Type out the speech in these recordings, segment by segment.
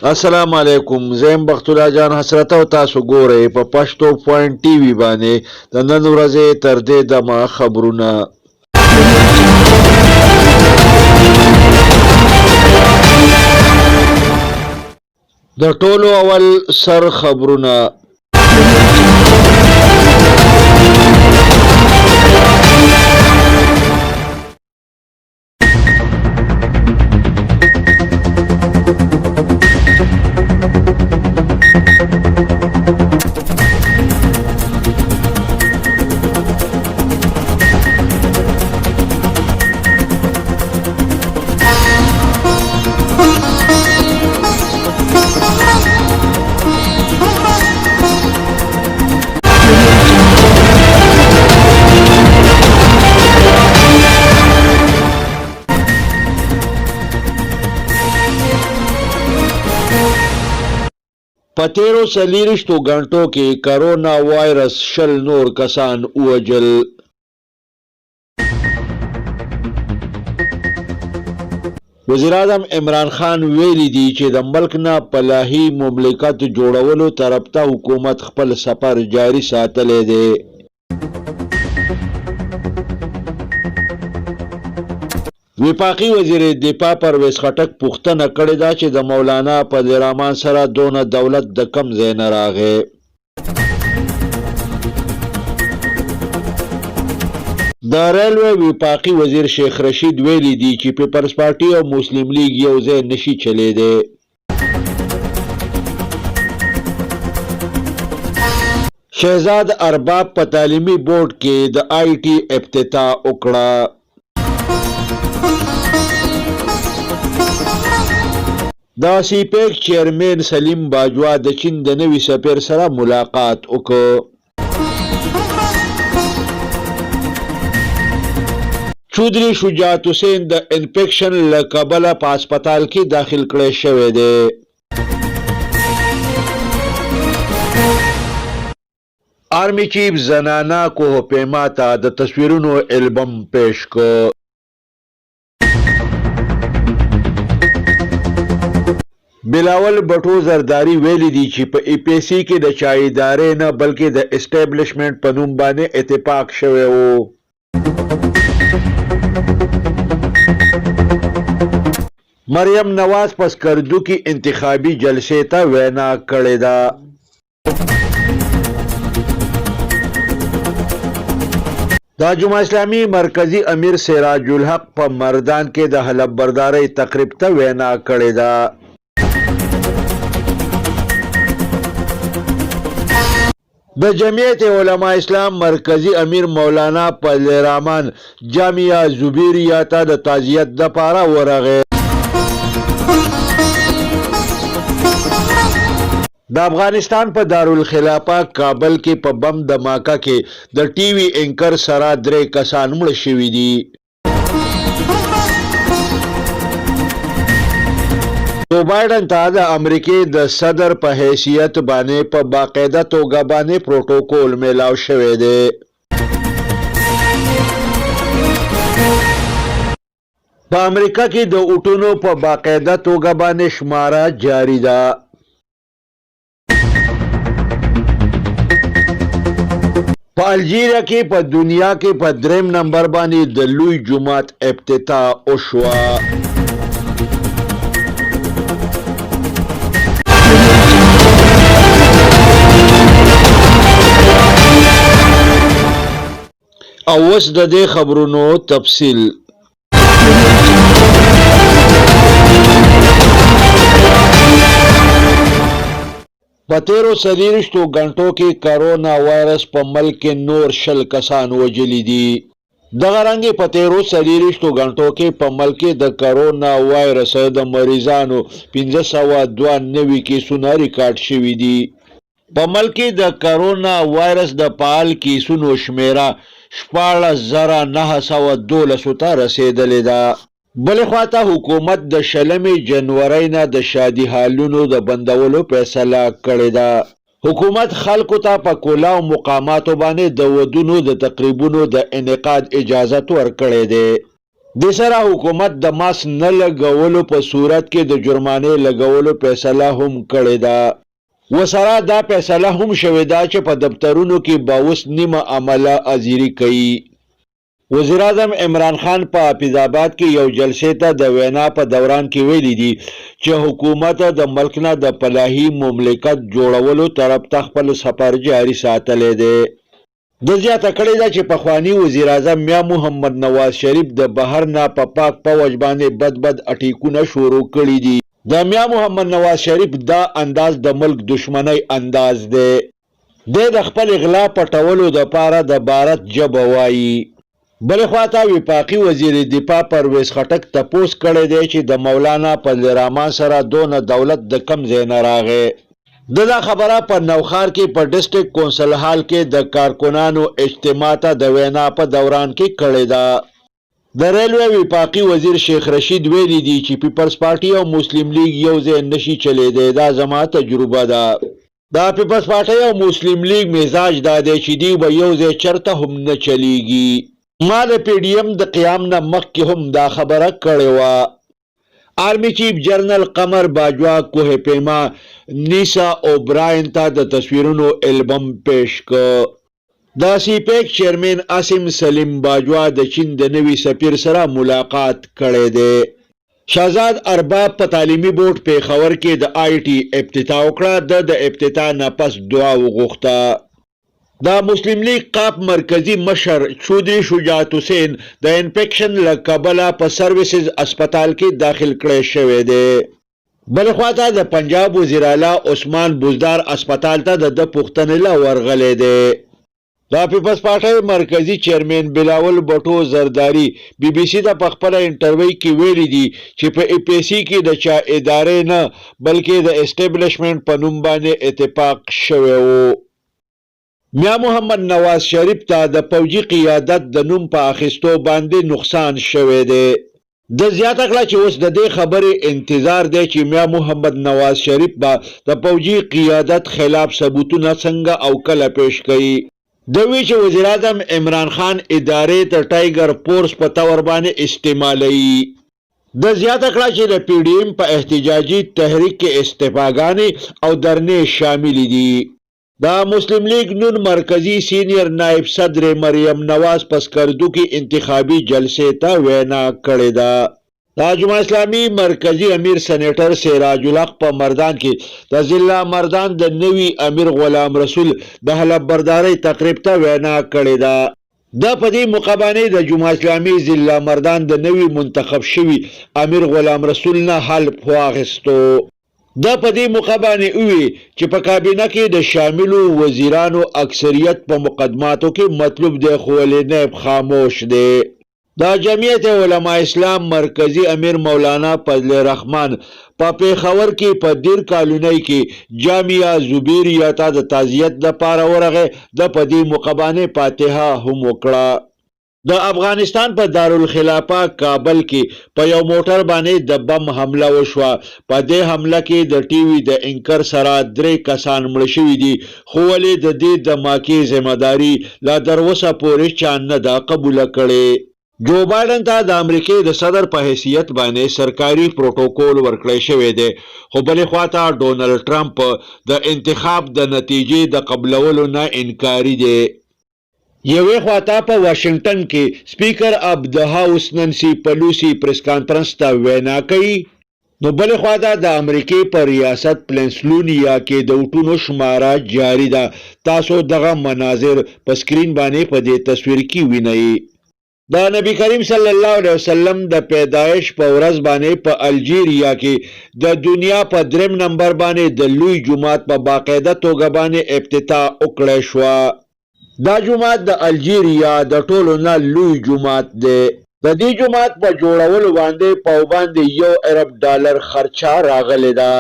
السلام علیکم، زه یم بخت الله جان حسرت او تاسو ګورئ په پښتو پوینټ ټي وي باندې د نن ورځې تر دې دمه خبرونه. د ټولو اول سر خبرونه. په تیرو څلېرویشتو ګنټو کې کرونا وایرس 20 نور کسان ووژل. وزیراعظم عمران خان ویلي دي چې د ملک نه پلاهي مملکت جوړولو طرف ته حکومت خپل سفر جاري ساتلی دی. وفاقي وزیر دفاع پرویز خټک پوښتنه کړې ده چې د مولانا فضل الرحمان سره دونه دولت د کوم ځای نه راغی؟ د ریلوې وفاقي وزیر شیخ رشید ویلي دي چې پیپلز پارټي او مسلم لیګ یو ځای نشي چلیدی. شهزاد ارباب په تعلیمي بورډ کې د آی ټي افتتاح وکړه. د سي پیک چیئرمین سلیم باجوه د چین د نوي سفیر سره ملاقات وکړ. چودري شجاعت حسین د انفیکشن له کبله په هسپتال کې داخل کړی شوی دی. آرمي چیف زنانه کوه پیما ته د تصویرونو البم پیش کړ. بلاول بټو زرداري ویلي دي چې په ای پي سي کې د چا ادارې نه بلکې د اسټابلشمنټ په نوم باندې اتفاق شوی وو. مریم نواز په سکردو کې انتخابي جلسې ته وینا کړې ده. د جماعت اسلامي مرکزي امیر سراج الحق په مردان کې د حلب بردارۍ تقریب ته وینا کړې ده. د جمعیت علما اسلام مرکزي امیر مولانا فضل الرحمن جامعه زبیریه ته د تعزیت دپاره ورغی. د افغانستان په دارالخلافه کابل کې په بم دماکه کې د ټي وي انکر سره درې کسان مړه شوي دي. جو بایډن ته د امریکې د صدر په حیثیت باندې په باقاعده توګه باندې پروټوکول میلاو شوی دی. په امریکا کې د اوټونو په باقاعده توګه باندې شماره جاري ده. په الجیریا کې په دنیا کې په دریم نمبر باندې د لوی جومات افتتاح وشوه. او اوس د دې خبرونو تفصیل. په تېرو څلېرویشتو ګنټو کې کرونا وایرس په ملک کې نور 20 کسان وژلي دي. دغه رنګ په تېرو څلېرویشتو ګنټو کې په ملک کې د کرونا وایرس د مریضانو 592 کیسونه ریکارډ شوي دي. په ملک کې د کرونا وایرس د فعال کیسونو شمېره 16,912 ته رسېدلې ده. بلې خوا ته حکومت د شلمې جنورۍ نه د شادي هالونو د بندولو فیصله کړې ده. حکومت خلکو ته په کولاو مقاماتو باندې د ودونو د تقریبونو د انعقاد اجازت ورکړی دی. دې سره حکومت د ماسک نه لګولو په صورت کې د جرمانې لګولو فیصله هم کړې ده. وسره دا فیصله هم شوې ده چې په دفترونو کې به اوس نیمه عمله حاضري کوي. وزیراعظم عمران خان په حافظ آباد کې یو جلسې ته د وینا په دوران کې ویلي دي چې حکومت د ملک نه د فلاحي مملکت جوړولو طرف ته خپل سفر جاري ساتلی دی. ده زیاته کړې ده چې پخواني وزیراعظم میا محمد نواز شریف د بهر نه په پاک پوج باندې بد بد اټیکونه شروع کړي دي. د میا محمد نواز شریف دا انداز د ملک دښمنۍ انداز دی. دی د خپلې غلا پټولو دپاره د بھارت ژبه وايي. بلې خوا ته وفاقي وزیر دفاع پرویز خټک تپوس کړی دی چې د مولانا فضل الرحمان سره دونه دولت د کوم ځای نه راغی؟ ده دا خبره په نوښار کې په ډسټرکټ کونسل هال کې د کارکنانو اجتماع ته د وینا په دوران کې کړې ده. د ریلوې وفاقي وزیر شیخ رشید ویلي دي چې پیپلز پارټي او مسلم لیګ یو ځای نشي چلیدی، دا زما تجربه ده. د پیپلز پارټۍ او مسلم لیګ مزاج دا دی چې دوی به یو ځای چرته هم نه چلیږي. ما د پي ډي ایم د قیام نه مخکې هم دا خبره کړې وه. آرمي چیف جنرل قمر باجوه کوه پیما نیسا اوبراین ته د تصویرونو البم پیش کړ. د سي پیک چیئرمین عاصم سلیم باجوه د چین د نوي سفیر سره ملاقات کړی دی. شهزاد ارباب په تعلیمي بورډ پېښور کې د آی ټي افتتاح وکړه، ده د افتتاح نه پس دعا وغوښته. د مسلم لیګ قاف مرکزي مشر چودري شجاعت حسین د انفیکشن له کبله په سروسز هسپتال کې داخل کړی شوی دی. بلې خوا ته د پنجاب وزیراعلی عثمان بزدار هسپتال ته د ده پوښتنې له ورغلی دی. د پیپلز پارټۍ مرکزي چیئرمین بلاول بټو زرداري بي بي سي ته په خپله انټروي کې ویلي دي چې په ای پي سي کې د چا ادارې نه بلکې د اسټبلشمنټ په نوم باندې اتفاق شوی وو. میا محمد نواز شریف ته د پوځي قیادت د نوم په اخیستو باندې نقصان شوی دی. ده زیاته کړه چې اوس د دې خبرې انتظار دی چې میا محمد نواز شریف به د پوځي قیادت خلاف ثبوتونه څنګه او کله پیش کوي. ده وی چې وزیراعظم عمران خان ادارې د ټایګر فورس په طور باندې استعمالوي. ده زیاته کړه چې د پي ډي ایم په احتجاجي تحریک کې استعفاګانې او درنې شاملې دي. د مسلم لیګ نون مرکزي سینیر نائب صدر مریم نواز په سکردو کې انتخابي جلسې ته وینا کړې ده. د جماعت اسلامي مرکزي امیر سنیټر سراج الحق په مردان کې د ضلع مردان د نوي امیر غلام رسول د حلف بردارۍ تقریب ته وینا کړې ده. ده په دې موقع باندې د جماعت اسلامي ضلع مردان د نوي منتخب شوي امیر غلام رسول نه حلف واخیستو. ده په دې موقع باندې ووې چې په کابینه کې د شاملو وزیرانو اکثریت په مقدماتو کې مطلوب دی خو ولې نیب خاموش دی. د جمعیت علماء اسلام مرکزي امیر مولانا فضل الرحمن په پېښور کې په دیر کالونۍ کې جامعه زبیریه ته د تعزیت لپاره ورغی، ده په دې موقع باندې فاتحه هم وکړه. د افغانستان په دارالخلافه کابل کې په یو موټر باندې د بم حمله وشوه. په دې حمله کې د ټي وي د انکر سره درې کسان مړه شوي دي خو ولې د دې دماکې ذمه داري لا در اوسه پورې چا نه ده قبوله کړې. جو بایډن ته د امریکې د صدر په حیثیت باندې سرکاري پروټوکول ورکړی شوی دی خو بلې خوا ته ډونلډ ټرمپ د انتخاب د نتیجې د قبلولو نه انکاري دی. یوې خواته په واشنګټن کې سپیکر اف د هاوس ننسي پلوسي پریس کانفرنس ته وینا کوي نو بلې خواته د امریکې په ریاست پلنسلونیا کې د وټونو شماره جاري ده. تاسو دغه مناظر په سکرین باندې په دې تصویر کې وینئ. د نبی کریم صلی الله علیه وسلم د پیدایش په ورځ باندې په الجیریا کې د دنیا په دریم نمبر باندې د لوی جومات په باقاعده توګه باندې افتتاح وکړی شوه. دا جومات د الجیریا د ټولو نه لوی جومات دی. د دې جومات په جوړولو باندې پاوباندې یو ارب ډالر خرچه راغلې ده.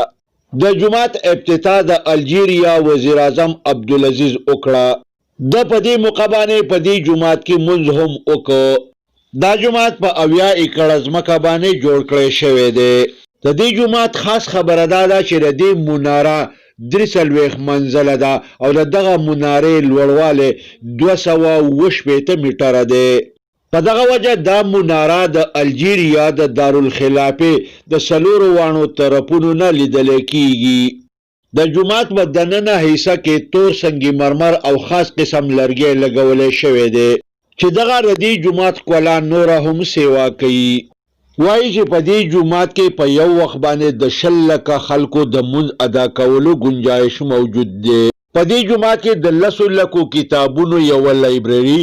د جومات افتتاح د الجیریا وزیراعظم عبدالعزیز وکړه. ده په دې موقع باندې په دې جومات کې مونځ هم وکړ. دا جومات په 70 ایکړه ځمکه باندې جوړ کړی شوی دی. د دې جومات خاص خبره دا ده چې د دې مناره 43 منزله ده او د دغه منارې لوړوالی 267 میټره دی. په دغه وجه دا مناره د الجیریا د دارالخلافې د څلورو واڼو طرفونو نه لیدلی کیږي. د جومات په دننه حصه کې تور سنګ مرمر او خاص قسم لرګی لګولی شوی دی چې دغه د دې جومات ښکلا نوره هم سیوا کوي. وايي چې په دې جومات کې په یو وخت باندې د 20 لکه خلکو د مونځ ادا کولو ګنجایش موجود دی. په دې جومات کې د لسو لکو کتابونو یوه لایبرري،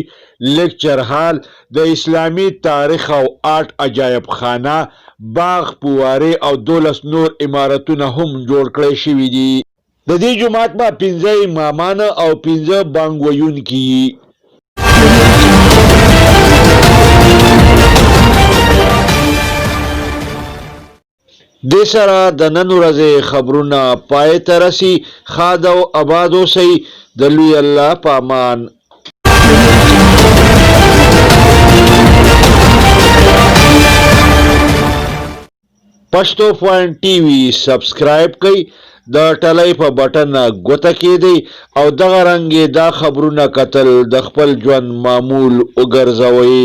لیکچر هال، د اسلامي تاریخ او آرټ عجایب خانه، باغ، فوارې او 12 نور عمارتونه هم جوړ کړی شوي دي. د دې جومات به پنځه امامان او پنځه بانګ ویونکي يي. دې سره د نن ورځې خبرونه پای ته رسي. ښاد او اباد اوسئ. د لوی الله په امان. پښتو پوینټ ټي وي سبسکرایب کړئ، د ټلۍ په بټن ګوته کیدئ او دغه رنګ دا خبرونه کتل د خپل ژوند معمول وګرځوئ.